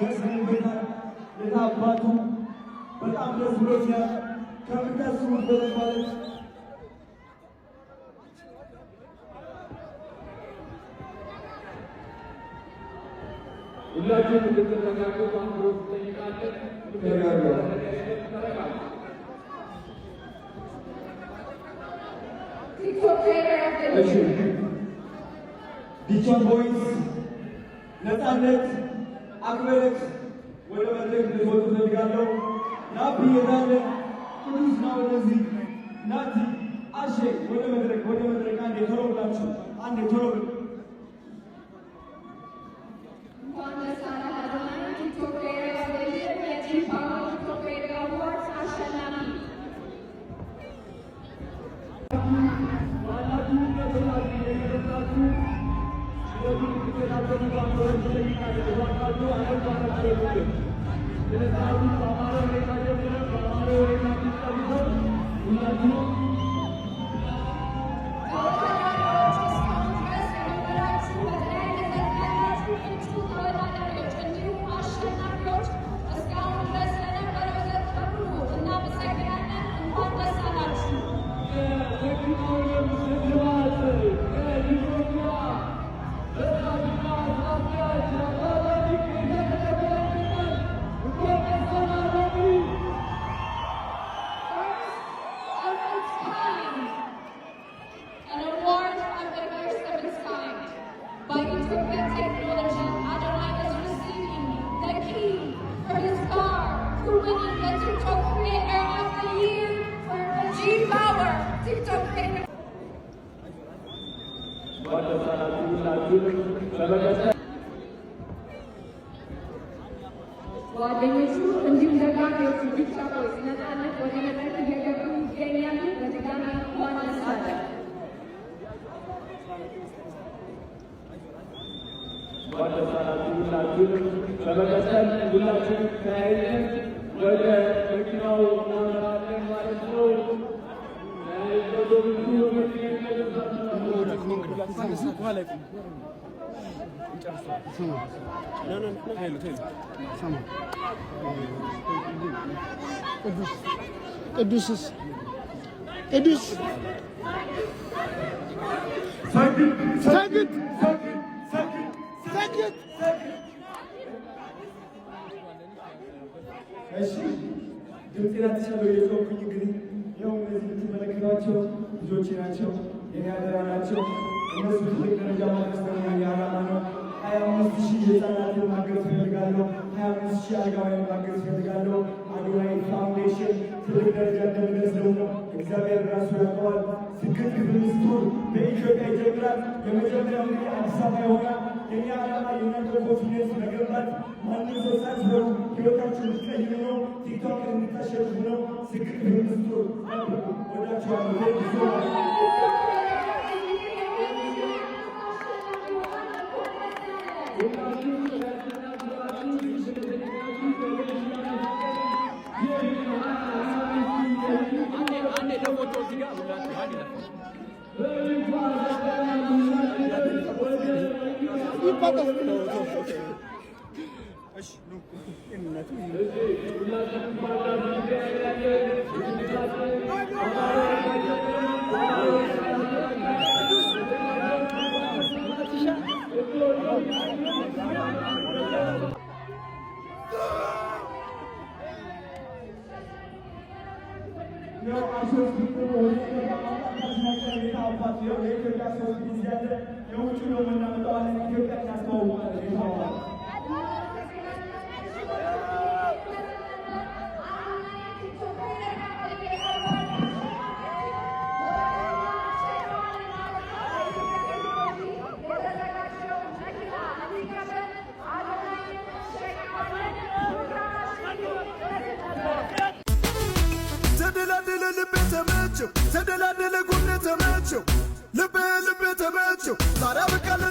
ደርሰንበታል። የታባቱ በጣም ደስ ብሎኛል ከምታስቡት በላይ ማለት። ሁላችሁም እንድትረጋጉ በአክብሮት እንጠይቃለን። ተረጋጉ። ተረጋጉ። TikTok Creator of the እሺ Year. ዲቻ Boys፣ ነፃነት፣ አክበረት ወደ መድረክ እንድትወጡ እፈልጋለሁ። ናፒ የታለ? ቅዱስ ና ወደዚህ። ናቲ፣ አሼ ወደ መድረክ፣ ወደ መድረክ። አንዴ ቶሎ ብላችሁ፣ አንዴ ቶሎ ብል እንኳን ደስ አለህ አዶናይ፣ TikTok Creator of the Year፣ የ G Power TikTok Creator Awards አሸናፊ። ባላችሁበት ሆናችሁ እየተጠጣችሁ ሂደቱን እንድትከታተሉ በአክብሮት እንጠይቃለን። እባካችሁ አረፍ አረፍ በሉልን። ስነ ስርዓቱን በአማረ ሁኔታ ጀምረን በአማረ ሁኔታ እንድንጨርሰው ሁላችሁም ተወዳዳሪዎች፣ እስካሁን ድረስ የነበራችሁ፣ በተለያየ ዘርፍ ያላችሁ እጩ ተወዳዳሪዎች እንዲሁም አሸናፊዎች፣ እስካሁን ድረስ ለነበረው ዘርፍ በሙሉ እናመሰግናለን። እንኳን ደስ አላችሁ። የመኪናውንም ሽልማት ከኢትዮጵያ መስራችና ስራ አስኪያጅ አቶ እየተቀበለ ይገኛል። እንኳን ደስ አለህ አዶኒ። First of its kind, an award of the first of its kind by Ethiopia Technology. Adonai is receiving the key for his car for winning the TikTok Creator of the Year for the G Power TikTok Creator. እንኳን ደስ አላችሁ ሁላችሁንም። በመቀጠል ጓደኞቹ እንዲሁም ደጋፊዎቹ ዲቻ Boys፣ ነፃነት ወደ መድረክ እየገቡ ይገኛሉ። በድጋሚ እንኳን ደስ አለህ። እንኳን ደስ አላችሁ ሁላችሁንም። በመቀጠል ሁላችንም ተያይዘን ወደ መኪናው እናመራለን ማለት ነው። ተያይዘው ብዙ መኪና እየገባችሁ ነው። ቅዱስስ ቅዱስ ሰግጥ ሰግጥ። እሺ፣ ድምፄን አትቻለሁ እየጮህኩኝ። እንግዲህ ይኸው እነዚህ የምትመለከቷቸው ልጆቼ ናቸው፣ የኔ አደራ ናቸው። እነሱ ትልቅ ደረጃ ማድረስ ደግሞ የኔ ዓላማ ነው። 25,000 ህፃናትን ማገዝ እፈልጋለሁ። 25,000 አረጋውያን ማገዝ እፈልጋለሁ። አዶናይ Foundation ትልቅ ደረጃ እንደምደርስ ደግሞ እግዚአብሔር ራሱ ያውቀዋል። ስግጥ ግብር tour በኢትዮጵያ ይጀምራል። የመጀመሪያው እንግዲህ አዲስ አበባ ይሆናል። የኛ ዓላማ የእናንተ confidence መገንባት፣ ማንም ሰው ሳትፈሩ ህይወታችሁን እንድትቀይሩ ነው። TikTok ን እንድታሸንፉ ነው። ስግጥ ግብር tour ጠብቁ። ወዳችኋለሁ። Thank you so much. ሁላችሁም በትህትና ስራችሁ ስለተገኛችሁ ከልብ እናመሰግናለን። ይህ አንዴ ለፎቶ እዚህ ጋር ሁላችሁ አንዴ ለፎቶ። በይፋ ዘግተናል። ሁላችንም ወደ መኪናው ሁላችንም ባላችሁ እንገናኛለን። ዝግጅታችን አማረ ጀምረን በአማረ ያው አሶስት ደግሞ ወደ ኢትዮጵያ ማምጣታችን አይቀርም። የታባት ያው የኢትዮጵያ ሶስት ጊዜ ያለ የውጭ ነው እናመጣዋለን። ኢትዮጵያ እናስተዋውቃለን። የታባት ተደላደለ ልቤ ተመቸው፣ ተደላደለ ጎኔ ተመቸው፣ ልቤ ልቤ ተመቸው ዛሬ አበቃለት።